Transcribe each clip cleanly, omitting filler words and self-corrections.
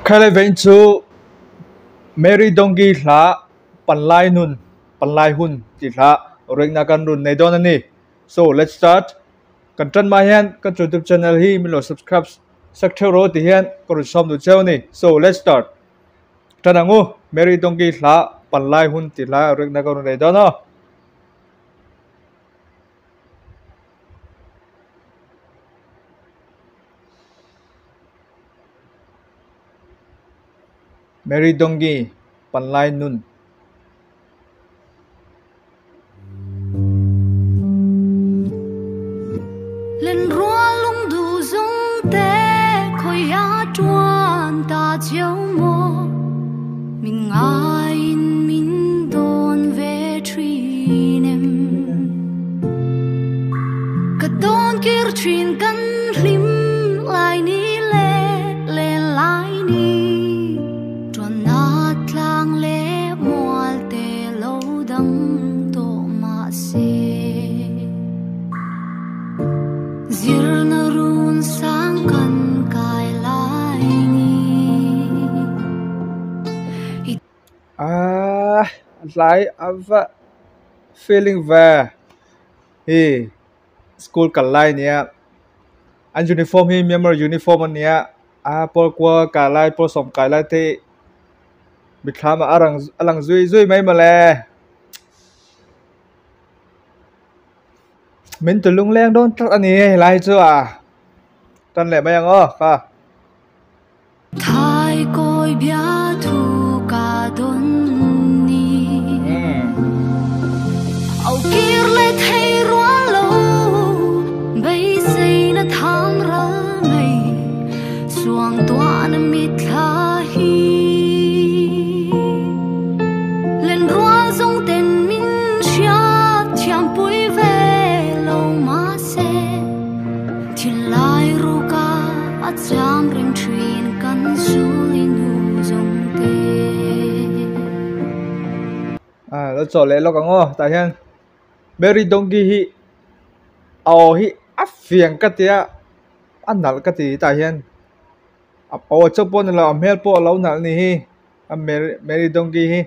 Khailai vein chu Mary Dawngi hla Panlai Nun, Panlai Hun tih hla rawihna kan run nei dawn a ni. So let's start. Kan tan hma hian kan YouTube channel hi min lo subscribe sak theuh rawh tih hian ka rawn sawm duh cheu a ni. So let's start. Tan ang u, Mary Dawngi hla Panlai Hun tih hla rawihna kan run nei dawn a. Mary Dawngi Panlai Nun. Lenrual lungduh zung te khawiah tuan ta chiau maw min ngaiin min dawn ve thin em ka dawn kir thin kan hlim lai ni le le lai ni tuan na tlang le mual te lo dang tawh mah se zir na run sang kan kai lai ni. Ah, tlai a va feeling ve hi school kal lai nia an uniform hi Myanmar uniform a nia a pawl kua kai lai pawl sawm kai lai te mitthlam ah a lang zui zui mai mawle min ti lungleng dawn tlat a ni helai chu a tan leh mai ang aw kha. Thai kawi bia thu ka dawn ni Au kir le thei rual lo beisei na tham ral mai suang tuan mi thla hi Len rual zong ten min hriat thiam pui ve lo ma se Thin lai ru ka a cham reng thin kan sul inu zawng te. Ah lo chawh leh lawk ang aw tah hian Mary Dawngi hi a aw hi a fiang ka tia a nalh ka ti tah hian a aw chauh pawh a ni lo a hmel pawh a lo nalh ni hi a Mary Mary Dawngi hi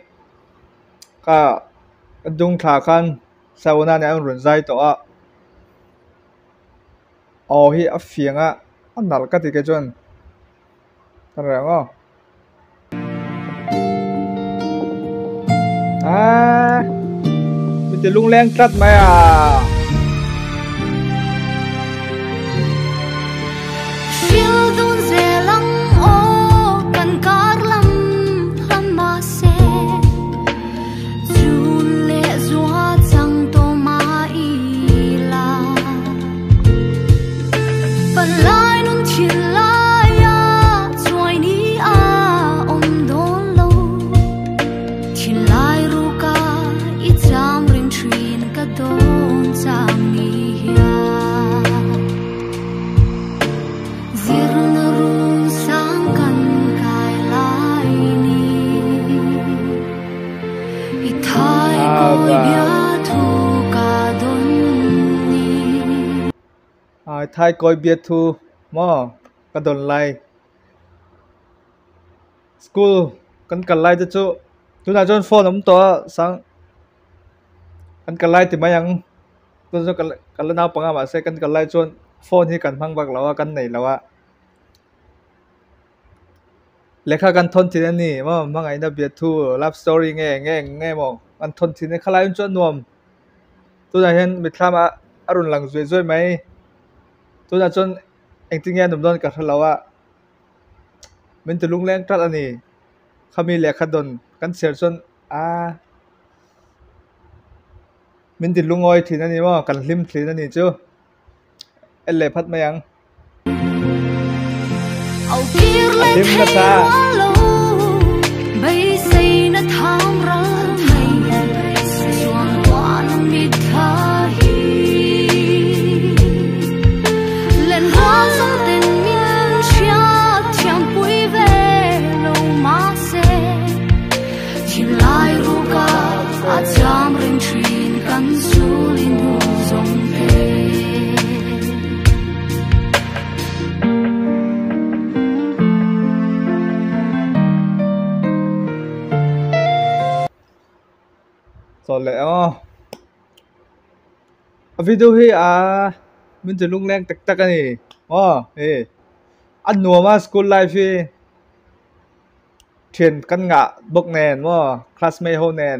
kha a dung thla khan sauna nen an rawn zai tawh a. Aw hi a fiang a a nalh ka ti ke chuan ka reh ang aw aaa mi ti lungleng tlat mai a. Hril dun zel ang aw kan kar lam hla mahse chun leh zua chang tawh mah ila Palai nun thil laia chuai ni a awm dawn lo Thin lai ruka i cham reng thin ka dawn chang ni hian Zirna run sang kan kai lai ni I thai kawi bia thu ka dawn ni. I thai kawi bia thu maw ka dawn lai. School kan kal lai te chu tunah chuan phone a awm tawh a sang kan kal lai ti mai ang tun chu ka la naupang a mahse kan kal lai chuan phone hi kan hmang vak lo a kan nei lo a. Lehkha kan thawn thin a ni maw hmangaihna biathu love story nge nge nge maw kan thawn thin a khalai chu a nuam tunah hian mitthlam ah a rawn lang zuai zuai mai tunah chuan engtin nge a nuam dawn ka hre lo a min ti lungleng tlat a ni khami lehkha dawn kan chhiar chuan aa min ti lungawi thin a ni maw kan hlim thin a ni chu. En leh phat mai ang. A hlim nasa. Chaw leh aw. A video hi a min ti lungleng tak tak a ni aw hei a nuam a school life hi thian kan ngah bawk nen maw classmate ho nen.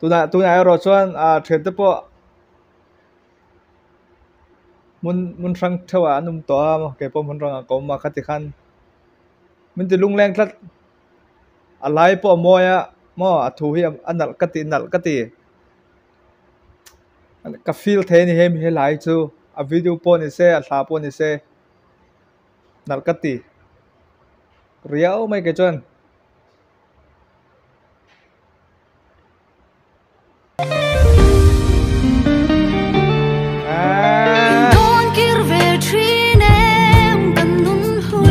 Tunah tunah erawh chuan ah thian te pawh hmun hmun hrang theuh ah an awm tawh a kei pawh hmun hrangah ka awm a khati khan min ti lungleng tlat a lai pawh a mawi a maw a thu hi a nalh ka ti nalh ka ti ka feel thei a ni hemi helai chu a video pawh ni se a hla pawh ni se nalh ka ti riau mai kei chuan.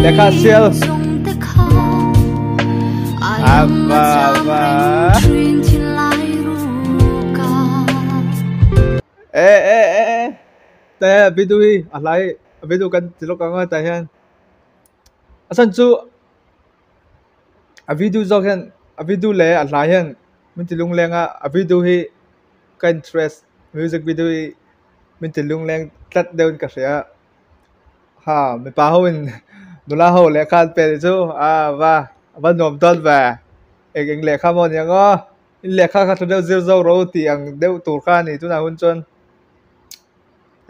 Lehkha sial Ava va e e e te video hi a hlai video kan ti lawk ang a tah hian a chhan chu a video zawk hian a video leh a hla hian min ti lungleng a a video hi ka interest music video hi min ti lungleng tlat deuh in ka hria ha mipa ho in nula ho lehkha an pe tih chu a va a va nuam dawn ve eng eng lehkha maw ni ang aw in lehkha kha tha deuh zir zo ro tih ang deuh tur kha a ni tunah hun chuan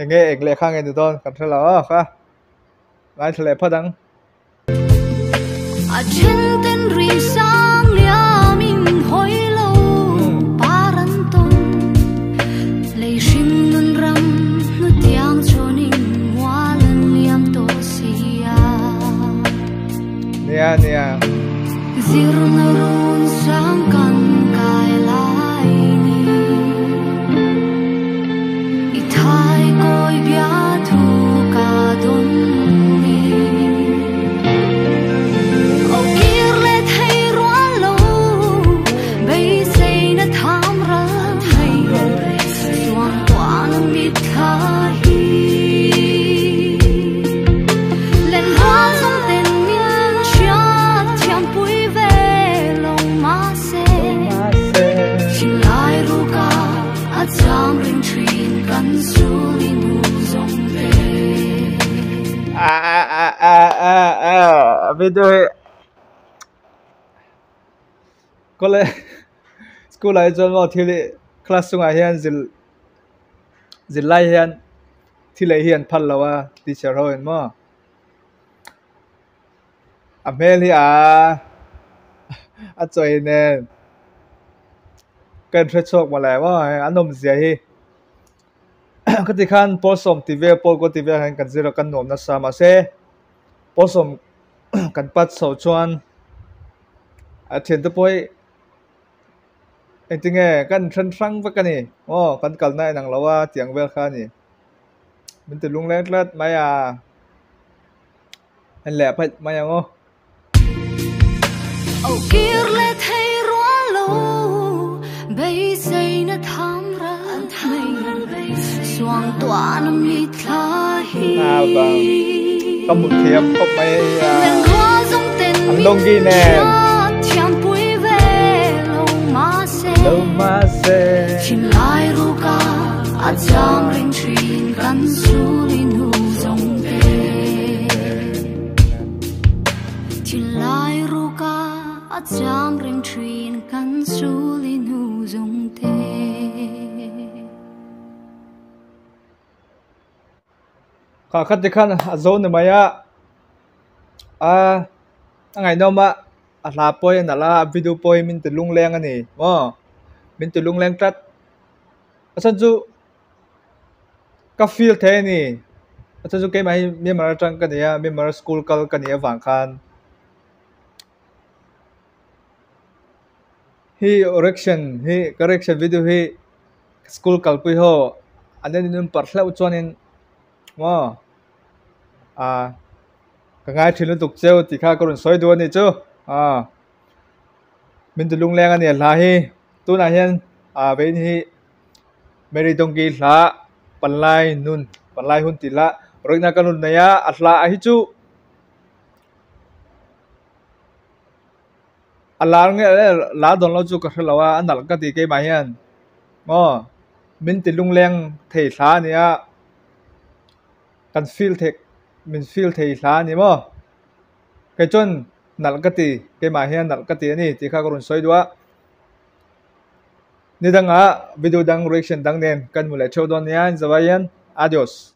eng nge eng lehkha nge ni dawn kan hre lo aw kha ngaithla leh phawt ang. A then ten ri sang liam in hawi lo par an tawn lei hring nun ram hnutiang chhawn in mual an liam tawh si a. Nia nia. Zirna run sang kan kai lai ni i thai kawi bia thu ka dawn ni. Aw kir leh thei rual lo beiseina tham ral mai suang tuan mit thla hi len rual zawng ten min hriat thiam pui ve lo mahse thinlai ruka a cham reng thin kan suli nu zawng te. A a a a a a video hi college school ah hi chuan maw thil hi class chungah hian zil zil lai hian thil ei hi an phal lo a teacher ho in maw a hmel hi aa a chawi nen ka inhre chhuak mawle maw hei an awmzia hi. Khati khan pawl sawm ti vel pawl kaw ti vel hian kan zir a kan nuam nasa mahse pawl sawm kan pat chhoh chuan a thiante pawh hi engtinge kan then hrang vek a ni aw kan kalna inang lo a tiang vel kha a ni min ti lungleng tlat mai a en leh phaih mai ang aw. Aw kir leh thei rual lo beiseina tham ral mai suang tuan mi thla hi Ka hmu thiam khawp mai a Len rual zawng ten an min dawngki nen hriat thiam pui ve lo mahse lo mahse thinlai ruka a cham reng thin kan suli nu zawng te thinlai ruka a cham reng thin kan suli nu zawng te. Kha khat te khan a zo ni mai a a a ngaihnawm a a hla pawh hi a nalh a a video pawh hi min ti lungleng a ni maw min ti lungleng tlat a chhan chu ka feel thei a ni a chhan chu keimah hi Myanmar atang ka ni a Myanmar school kal ka nih avang khan hi reaction hi ka reaction video hi school kalpui ho an en in parh hlauh chuanin maw ah ka ngai thin lutuk cheu tih kha ka rawn sawi duh a ni chu ah min ti lungleng a ni a hla hi tunah hian ah vein hi Mary Donggi hla panlai nun panlai hun tih hla rawihna ka rawn nei a a hla ah hi chu. A lar nge lar dawn lo chu ka hre lo a, a nalh ka ti keimah hian maw min ti lungleng thei hla a nia, kan feel theih min feel thei hla a ni maw? Kei chuan nalh ka ti keimah hian nalh ka ti a ni tih kha ka rawn sawi duh a. Ni dangah video dang reaction dang nen kan hmu leh theuh dawn nia, in zavai hian adios.